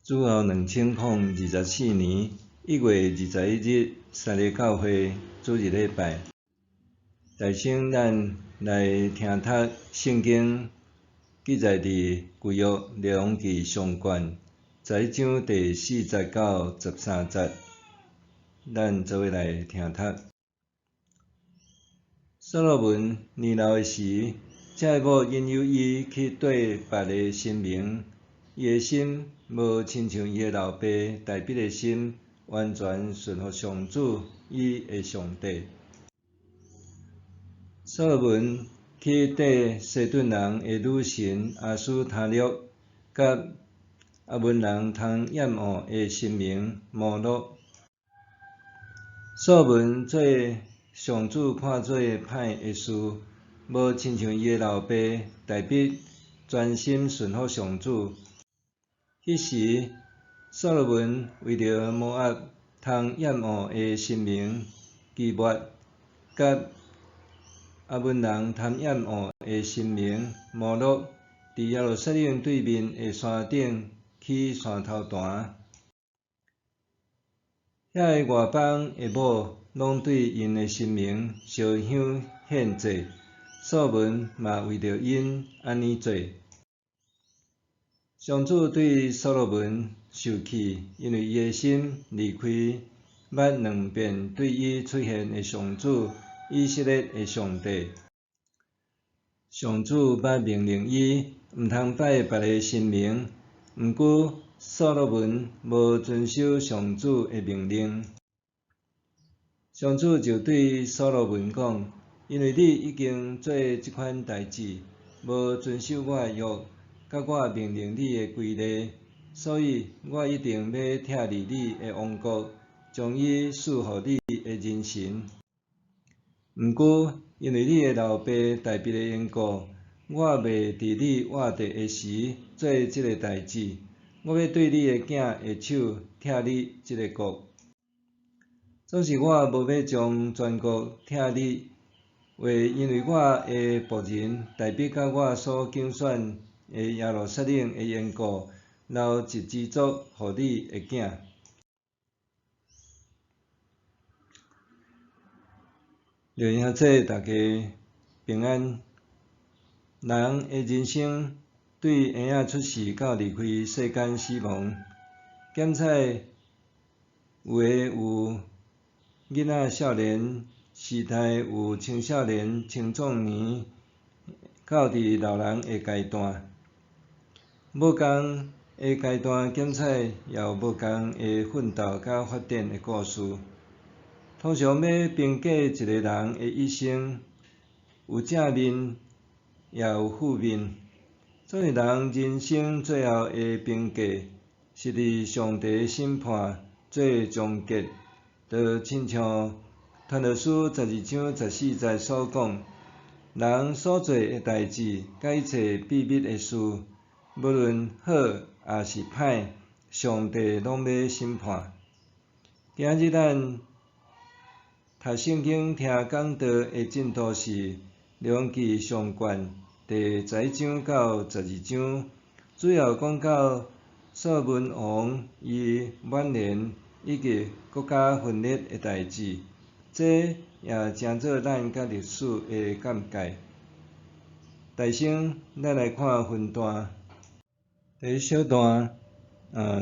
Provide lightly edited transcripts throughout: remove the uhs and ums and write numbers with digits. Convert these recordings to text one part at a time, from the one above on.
主後2024年1月21日，三日教會主日禮拜。大先咱來聽讀聖經記載佇舊約列王紀上卷11章第4節到13節，咱做伙來聽讀。所羅門年老的時，這个某引誘伊去綴別个神明，伊的心無親像伊的老爸大衛的心，完全順服上主伊的上帝。所羅門去綴西頓人的女神阿斯他錄，佮亞捫人通厭惡的神明摩洛。所羅門做上主看做歹的事，無親像伊的老爸大衛專心順服上主。彼時，所羅門為著摩押通厭惡的神明基抹，佮亞捫人貪厭惡的神明摩洛，佇耶路撒冷對面的山頂起山頭壇。遐个外邦的某攏對𪜶的神明燒香獻祭，所羅門嘛為著𪜶按呢做。上主對所羅門受氣，因為伊的心離開捌兩遍對伊出現的上主，以色列的上帝。上主捌命令伊毋通拜別个神明，毋過所羅門無遵守上主的命令。上主就對所羅門講：因為你已經做這款代誌，無遵守我的約，佮我命令你的規例，所以我一定欲拆離你的王國，將伊賜予你的人臣。毋過，因為你的老爸大衛的緣故，我袂佇你活著的時做這个代誌。我欲對你的囝的手拆離這个國。總是我無欲將全國拆離，為因為我的僕人大衛佮我所揀選的耶路撒冷的緣故，留一支族予你的囝。弟兄姊妹，大家平安。人的人生對嬰仔出世到離開世間死亡，檢採有的有囡仔少年時代，有青少年、青壯年，到佇老人的階段，無仝的階段檢採也有無仝的奮鬥佮發展的故事。通常欲評價一个人的一生，有正面，也有負面。總是人人生最後的評價，是佇上帝審判做終結，就親像傳道書12章14節所講：人所做的代誌，佮一切秘密的事，無論好抑是歹，上帝攏欲審判。今仔日咱讀聖經聽講道的進度是《列王紀上卷》第11章到12章，主要講到所羅門王伊晚年以及國家分裂的代誌，這也成做咱佮歷史的鑑戒。大先，咱來看分段。第一小段，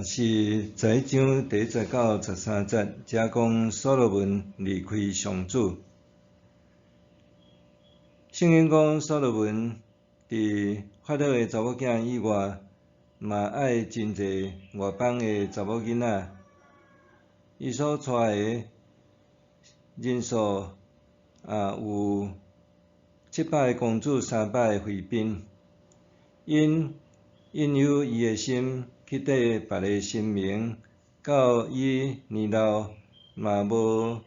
是11章第1節到13節，遮講所羅門離開上主。聖經講所羅門佇法老的查某囝以外，嘛愛真濟外邦的查某囡仔。伊所娶的人數有700个公主、300个妃嬪。𪜶引誘伊的心去綴別个神明，到伊年老嘛無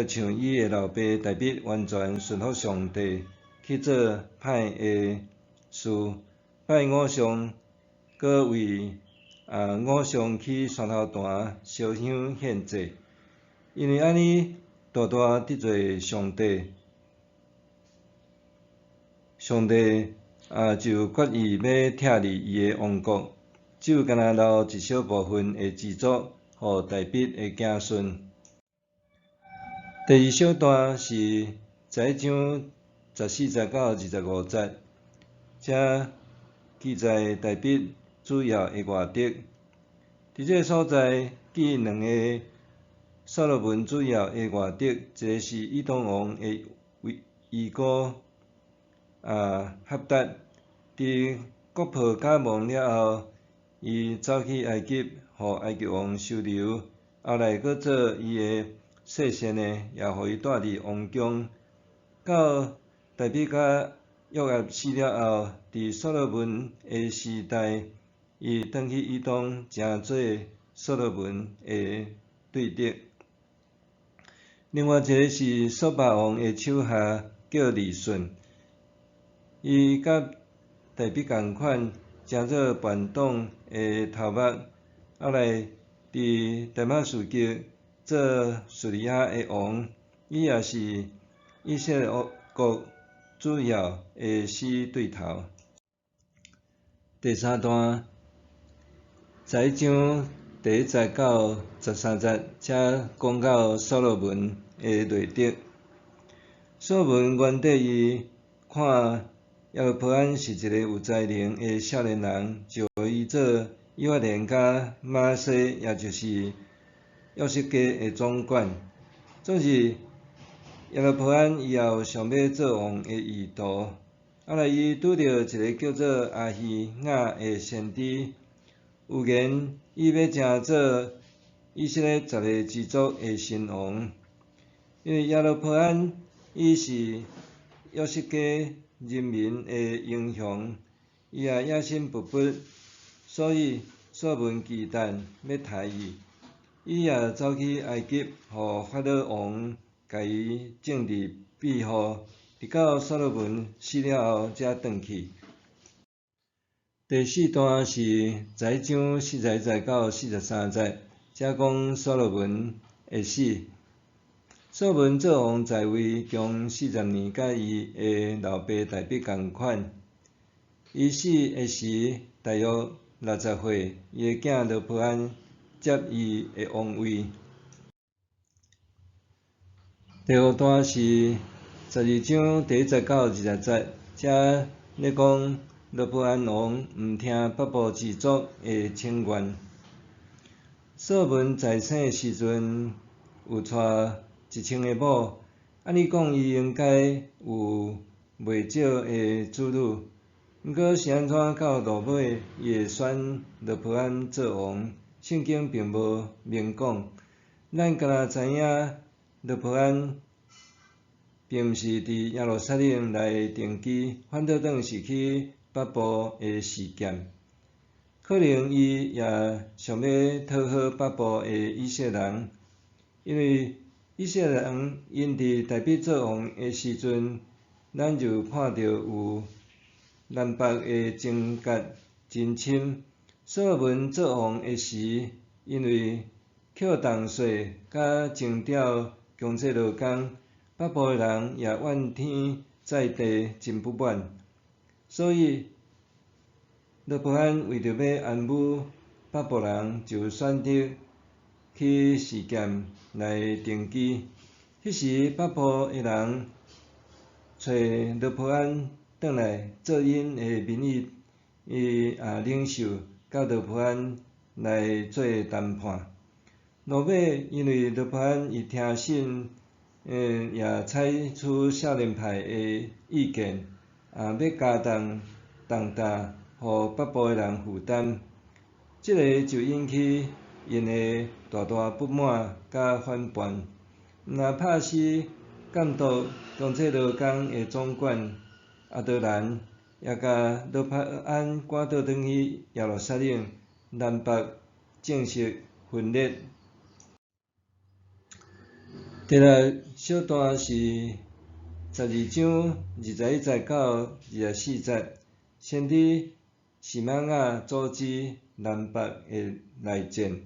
像伊的老爸大衛完全順服上帝去做歹的事，拜偶像，閣為偶像起山頭壇燒香獻祭。因為按呢大大得罪上帝，上帝就決意欲拆離伊的王國。只有干焦留一小部分的支族，予大卫的子孫。第二小段是11章14節到25節，遮記載大衛主要的外敵。佇這个所在記兩个所羅門主要的外敵，一个是以東王的遺孤哈達，佇國破家亡了後，伊走去埃及，予埃及王收留，後來閣做伊的細孫的，也予伊帶佇王宮。到大衛佮約押死了後，佇所羅門的時代，伊轉去以東，成做所羅門的對敵。另外一个是瑣巴王的手下叫利汛，伊佮大衛仝款，成做叛黨的頭目，後來佇大馬士革做敘利亞的王，伊也是以色列國主要的死對頭。第三段，11章第1節到13節，才講到所羅門的內敵。所羅門原底伊看耶羅波安是一个有才能的少年人，就予伊做以法蓮佮瑪拿西，也就是約瑟家的總管。總是耶羅波安伊也有想欲做王的意圖。後來伊拄著一个叫做亞希雅的先知，預言伊欲成做以色列10个支族的新王。因為耶羅波安伊是約瑟家人民的英雄，伊也野心勃勃，所以所羅門忌憚欲刣伊。伊也走去埃及，予法老王共伊政治庇護，直到所羅門死了後才轉去。第四段是11章41節到43節，才講所羅門的死。所羅門做王在位共40年，佮伊的老爸大衛仝款。伊死的時大約60歲，伊的囝羅波安接伊的王位。第五段是12章第1節到20節，遮咧講羅波安王毋聽北部支族的請願。所羅門在生的時陣有娶1000个某，按理講伊應該有袂少的子女，毋過是按怎到落尾伊會選羅波安做王？聖經並無明講。咱敢若知影羅波安並毋是佇耶路撒冷來定居，反倒轉是去北部的示劍。可能伊也想欲討好北部的以色列人，因為以色列人𪜶佇大衛做王的時陣，咱就看著有南北的爭結真深。所羅門做王的時，因為扣重稅佮徵調強制勞工，北部的人也怨天載地，真不滿。所以羅波安為著欲安撫北部人，就選擇去示劍來定居。彼時北部的人揣羅波安轉來做𪜶的民意領袖，佮羅波安來做談判。落尾因為羅波安伊聽信，也採取少年派的意見，欲加重重擔，予北部的人負擔，這个就引起𪜶的大大不滿佮反叛。毋但拍死監督強制勞工的總管亞多蘭，也共羅波安趕倒轉去耶路撒冷，南北正式分裂。第六小段是12章21節到24節，先知示瑪雅阻止南北的內戰。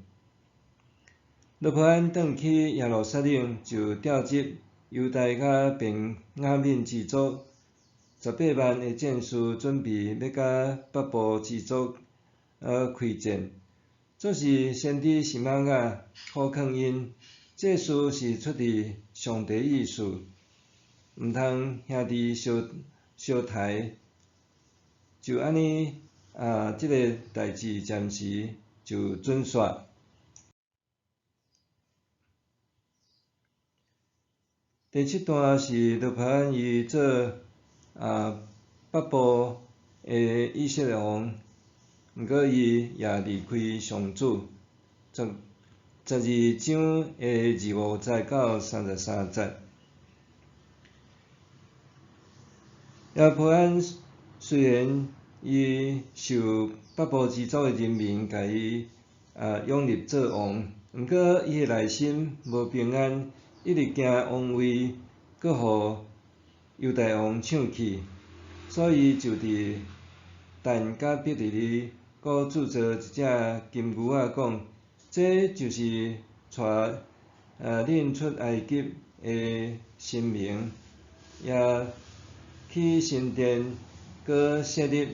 羅波安轉去耶路撒冷，就調集猶大佮便雅憫支族18萬的戰士，準備欲佮北部支族开战。这是先知示玛雅苦劝𪜶，这事是出自上帝意思，毋通兄弟相相刣。就按呢啊，这个代志暂时就准煞。第七段是罗波安伊做北部的以色列王，毋过伊也离开上主。12章的25节到33节。罗波安虽然伊受北部之族的人民共伊拥立做王，毋过伊的内心无平安，一直惊王位阁予犹大王抢去，所以就伫但佮伯特利阁铸造一只金牛仔，讲：这就是带恁出埃及的神明，也起神殿，阁设立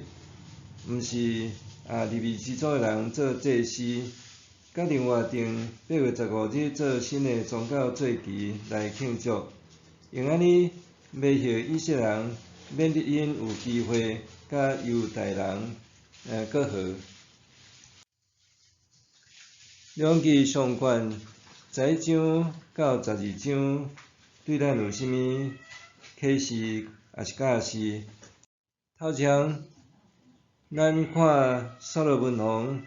毋是利未支族的人做祭司，佮另外定8月15日做新的宗教节期来庆祝，用按呢迷惑以色列人，免得𪜶有机会佮犹大人阁和。列王纪上卷11章到12章，对咱有啥物启示，抑是教示？头前，咱看所罗门王，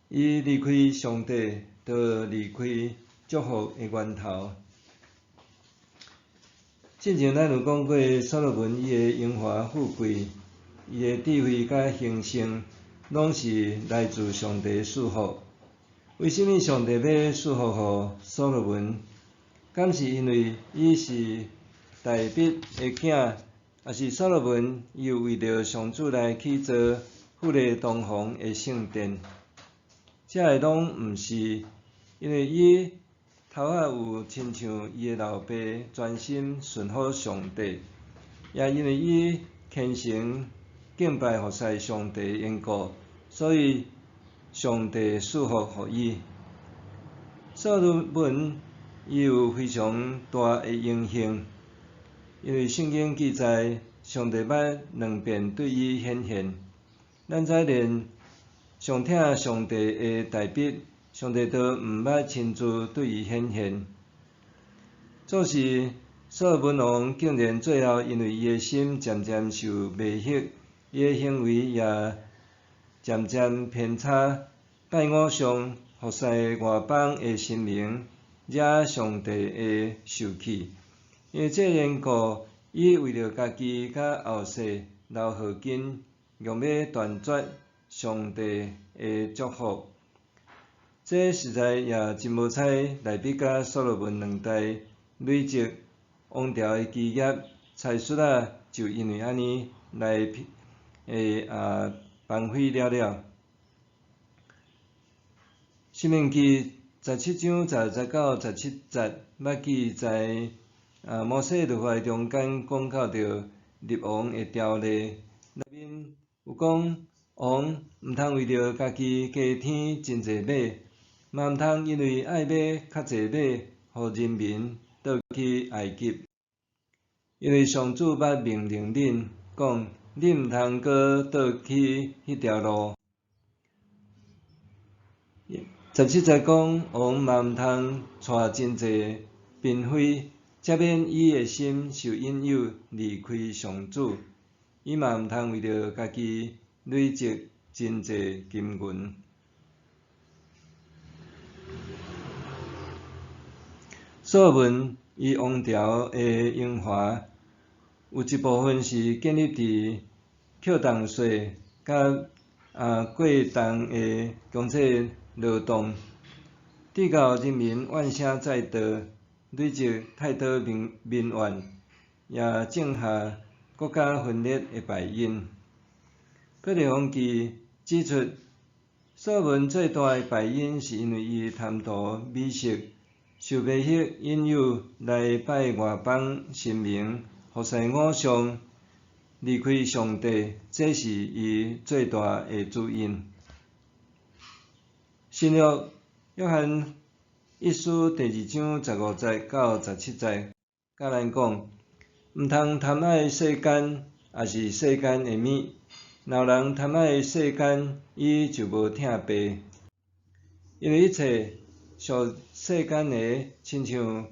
伊离开上帝，就离开祝福的源头。进前咱有讲过，所罗门伊的荣华富贵，伊的智慧佮兴盛，拢是来自上帝赐福。为啥物上帝欲赐福予所罗门？敢是因为伊是大卫的囝，抑是所罗门伊有为著上主来起造富丽堂皇的圣殿？这个拢毋是，因为伊头仔有亲像伊的老爸专心顺服上帝，也因为伊虔诚敬拜服侍上帝的缘故，所以上帝赐福予伊。所罗门伊有非常大的荣幸，因为圣经记载，上帝捌两遍对伊显现。咱知连上疼上帝的大卫，上帝都毋捌亲自对伊显现。做是所罗门王竟然最后因为伊的心渐渐受迷惑，伊的行为也渐渐偏差，拜偶像、服侍外邦的神明，惹上帝的受气。因为这缘故，伊为著家己佮后世留后根，强欲断绝上帝的祝福。这实在也真无彩，大卫佮所罗门两代累积王朝的基业，才输仔就因为按呢来荒废了了。申命记17章12节到17节，捌记载摩西律法中间讲到著立王的条例，内面有讲王毋通为著家己加添真济马，嘛毋通因为爱买较济马，予人民倒去埃及。因为上主捌命令恁讲，恁毋通阁倒去彼条路。17节讲，王嘛毋通娶真济嬪妃，才免伊的心受引诱离开上主。伊嘛毋通为著家己累积真济金银。所罗门伊王朝的荣华，有一部分是建立伫扣重税佮过重的强制劳动，直到人民怨声载道，累积太多民民怨，也种下国家分裂的败因。伯利鸿记指出，所罗门最大的败因是因为伊贪图美色，受迷惑引诱来拜外邦神明，服侍偶像，離開上帝，這是伊最大的主因。新約約翰一書第二章15節到17節，佮咱講，毋通貪愛世間，抑是世間的物。若有人貪愛世間，伊就無疼爸。因為一切屬世間的，親像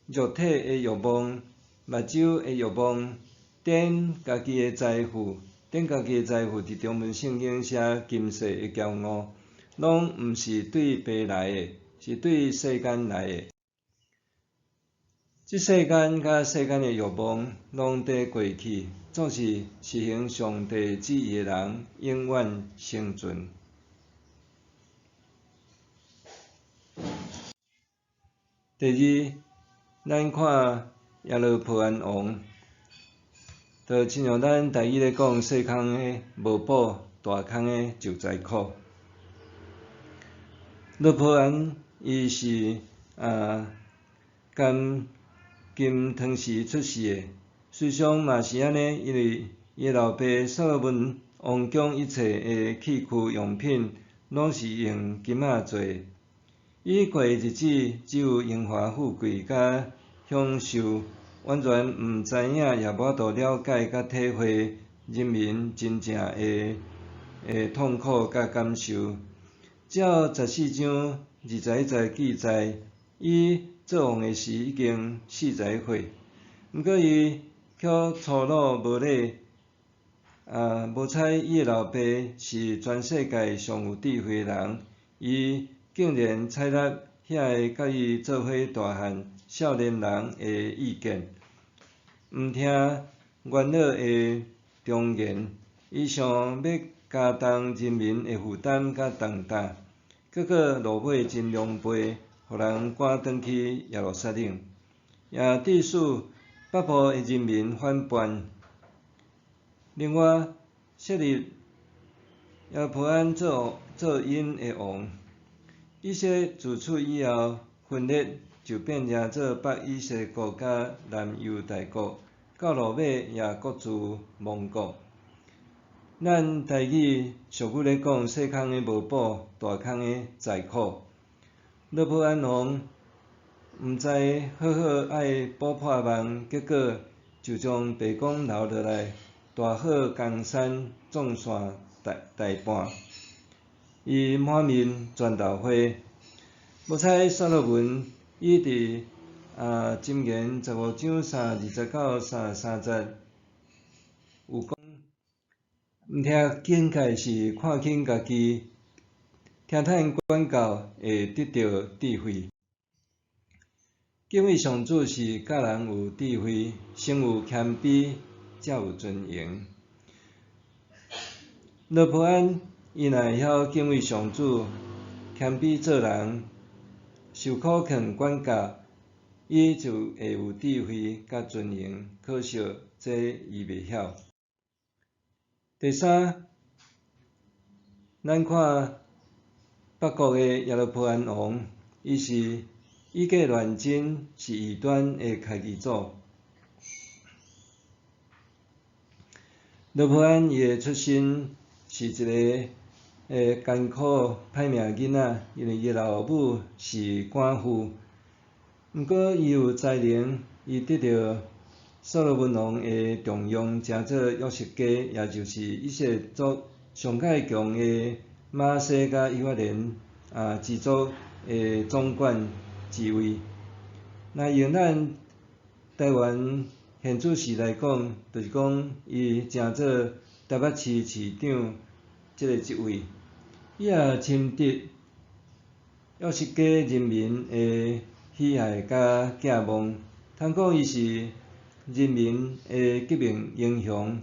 肉體的欲望、目睭的欲望、展家己的財富，展家己的財富，佇中文聖經寫今世的驕傲，攏毋是對爸來的，是對世間來的。這世間佮世間的欲望，攏佇過去，總是實行上帝旨意的人，永遠生存。第二，咱看耶羅波安王，就親像咱台語咧講，細空的無補，大空的就災苦。羅波安伊是甘金湯匙出世的，事實上嘛是按呢，因為伊的老爸所羅門王宮一切的器具用品，攏是用金仔做的。伊過的日子只有榮華富貴佮享受，完全毋知影也無法度了解佮體會人民真正的痛苦佮感受。照14章21節記載，伊做王的時已經41歲，毋過伊卻粗魯無禮，無睬伊的老爸是全世界上有智慧的人，伊竟然採納遐个佮伊做伙大漢少年人的意見，毋聽元老的忠言，伊想欲加重人民的負擔佮重擔，結果落尾真狼狽，予人趕轉去耶路撒冷，也致使北部的人民反叛。另外，設立耶羅波安做𪜶的王。以色列自此以後分裂，就變成做北以色列國佮南猶大國，到落尾也各自亡國。咱台語俗語咧講，細空的無補，大空的災苦。羅波安王毋知好好愛補破網，結果就將白宮留落來，大好江山總算大大半。伊滿面全豆花，無彩所羅門伊佇箴言15章32節到33節有講，毋聽警戒是看輕家己，聽趁管教會得著智慧。敬畏上主是教人有智慧，先有謙卑，才有尊榮。羅波安伊若會曉敬畏上主，謙卑做人，受苦勸管教，伊就會有智慧佮尊榮。可惜這伊袂曉。第三，咱看北國的耶羅波安王，伊是以假亂真，是異端的開基祖。羅波安伊的出身是一个艱苦歹命囡仔，因為伊老母是寡婦。毋過伊有才能，伊得著所羅門王的重用，成做約瑟家，也就是以色列族上蓋強的瑪拿西佮以法蓮支族的總管之位。若用咱台灣現主時來講，就是講伊成做台北市市長這个職位，伊也深得約瑟家人民的喜愛佮寄望。通講伊是人民的革命英雄，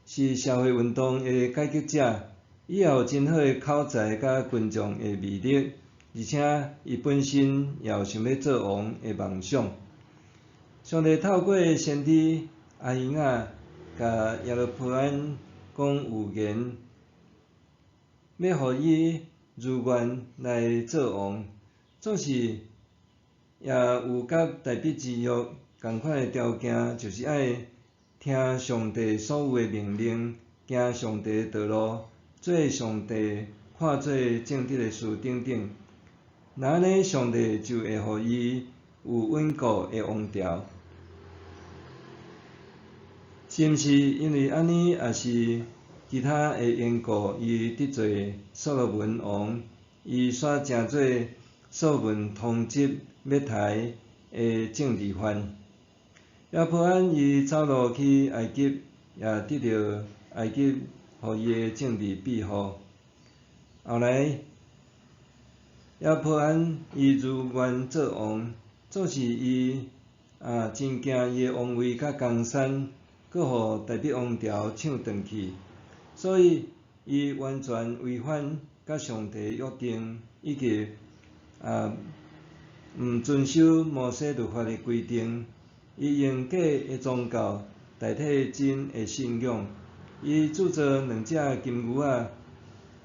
是社會運動的改革者。伊也有真好的口才佮群眾的魅力，而且伊本身也有想欲做王的夢想。上帝透過先知亞希雅，共耶羅波安講預言，欲予伊如願來做王，總是也有佮大筆之約仝款的條件，就是愛聽上帝所有的命令，行上帝的道路，做上帝看做正直的事等等。若按呢，上帝就會予伊有穩固的王朝。是毋是因為按呢，抑是其他的緣故，伊得罪所羅門王，伊煞成做所羅門通緝欲刣的政治犯。亞伯安伊走路去埃及，也得著埃及予伊的政治庇護。後來，亞伯安伊如願做王，總是伊真驚伊的王位佮江山，閣予大衛王朝搶轉去，所以伊完全違反佮上帝約定，以及毋遵守摩西律法的規定。伊用假的宗教代替真的信仰，伊鑄造兩隻金牛仔，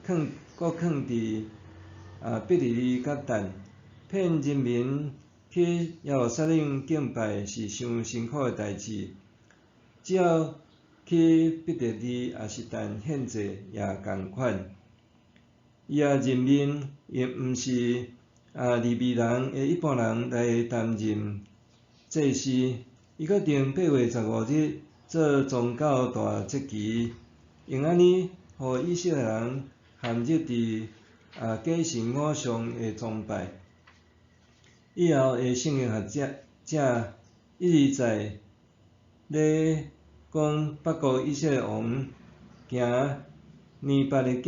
囥閣囥佇伯特利佮但，騙人民去耶路撒冷敬拜是傷辛苦的代誌，只要去伯特利抑是但獻祭也仝款。伊也任命伊毋是利未人的一般人來擔任祭司，伊閣定8月15日做宗教大節期，用按呢，予以色列人陷入佇假神偶像的崇拜。以後的聖經學者者一而再咧講北國以色列王行尼八的囝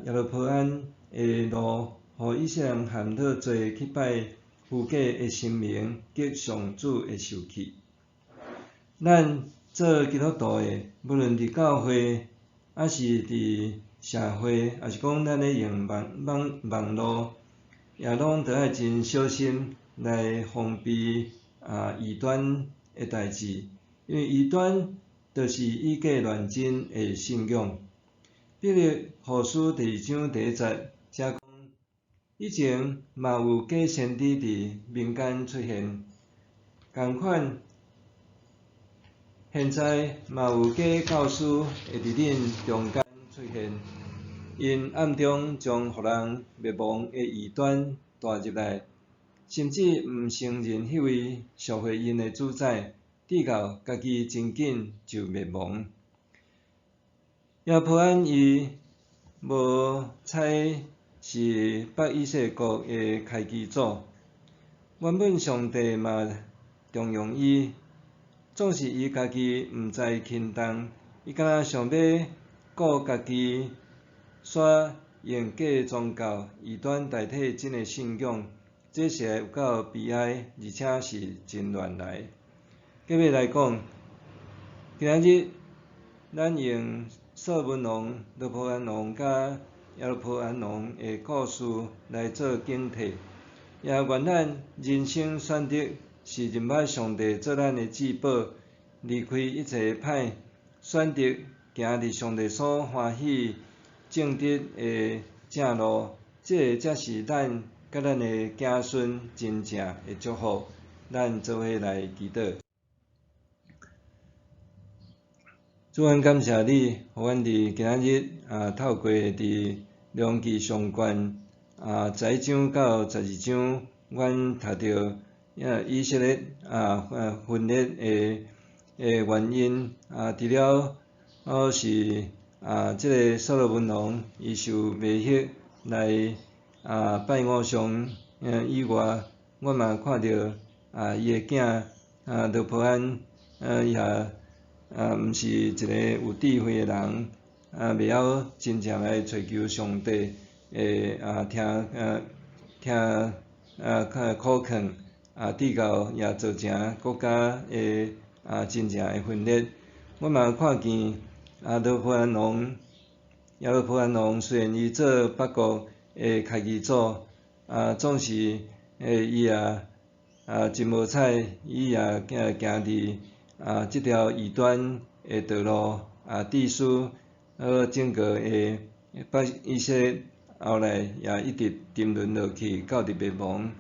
耶羅波安的路，予以色列人陷落罪去拜虛假的神明，激上主會受氣。咱做基督徒的，無論佇教會，抑是佇社會，抑是講咱咧用網路，也攏著愛真小心來防備異端的代誌，因為異端就是以假亂真的信仰。彼得後書第二章第一節遮講，以前嘛有假先知佇民間出現，仝款現在嘛有假教師會佇恁中間出現，𪜶暗中將予人滅亡的異端帶入來，甚至毋承認彼位贖回𪜶的主宰，直到家己真緊就滅亡。亞伯安伊無彩是北以色列國的開基祖，原本上帝嘛重用伊，總是伊家己毋知輕重，伊敢若想欲顧家己，煞用假宗教異端代替真的信仰，這實在有夠悲哀，而且是真亂來。結尾來講，今仔日咱用所羅門王、羅波安王佮耶羅波安王的故事來做警惕，也願咱人生選擇是認捌上帝做咱的至寶，離開一切歹，選擇行佇上帝所歡喜正直的正路，這个才是咱佮咱的子孫真正的祝福。咱做伙來祈禱。主，阮感謝你，予阮佇今仔日透過佇列王紀上卷11章到12章，阮讀著以色列分裂的原因除了是這个所羅門王伊受迷惑來拜偶像以外，阮嘛看著伊的囝羅波安伊也毋是一个有智慧的人，袂曉真正來揣求上帝的聽苦勸，直到也造成國家的真正的分裂。阮嘛看見羅波安王，耶羅波安王雖然伊做北國的開基祖，總是伊也真無彩，伊也行佇這條異端的道路，致使整個的北以色列後來也一直沉淪落去，到佇滅亡。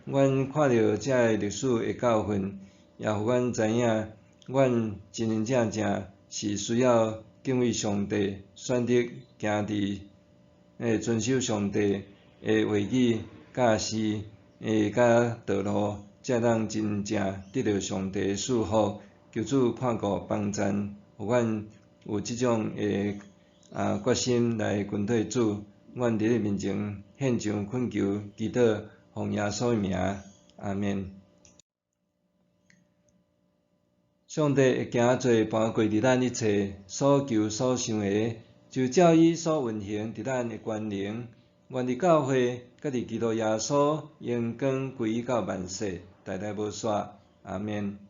阮看著這个歷史的教訓，也予阮知影，阮真真正正是需要敬畏上帝，選擇行佇遵守上帝的話語、教示佮道路，才當真正得著上帝的賜福。求主看顧幫贊，予阮有這種的決心來跟隨主。阮佇你面前獻上懇求，祈禱，奉耶穌的名，阿們。上帝會行做盤過佇咱一切所求所想的，就照伊所運行佇咱的權能。願佇教會，佮佇基督耶穌，榮光歸到萬世，代代無煞。阿們。